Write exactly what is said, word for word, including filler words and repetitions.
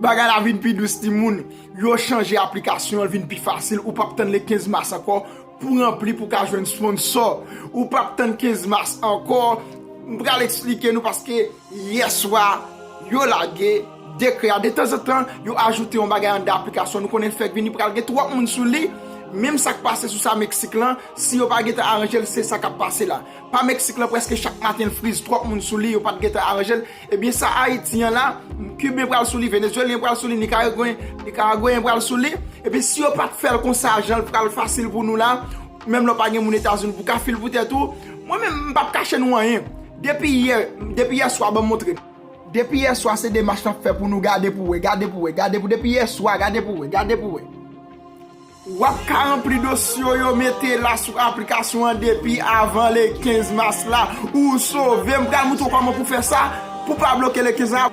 Bagay la vin pi dous, timoun. Yo chanje aplikasyon an, l vin pi fasil. Ou p ap tann le kenz mas ankò pou ranpli pou ka jwenn sponsò. Ou p ap tann kenz mas ankò. M pral eksplike nou paske yè swa yo lage dekrè a. De tanzantan, yo ajoute yon bagay anndan aplikasyon. Nou konnen l fèk vini, pral gen twòp moun sou li. Menm sa k pase sou sa Meksik lan, si yo pa gentan aranje l, se sa k ap pase la. Pa Meksik lan, prèske chak maten l friz, twòp moun sou li, yo pa t gentan aranje l. Ebyen sa Ayiti an la, Kiben pral sou li, Venezuelyen pral sou li, Nikaragwen, Nikaragweyen pral sou li. Epi si yo pa t fè l konsa, jan l pral fasil pou nou la, menm lè w pa gen moun Etazini pou ka fil poutèt ou, mwen menm m p ap kache nou anyen. Depi yè, depi yè swa, ban m montre. Depi yè swa, se demach n ap fè pou nou, gade pou wè, gade pou wè, gade pou, depi yè swa, gade pou wè, gade pou wè. W ap ka ranpli dosye w yo, mete la sou aplikasyon an depi avan le kenz mas la. Ou sove, m pral moutre w kòman pou fè sa, pou pa bloke le kenz la.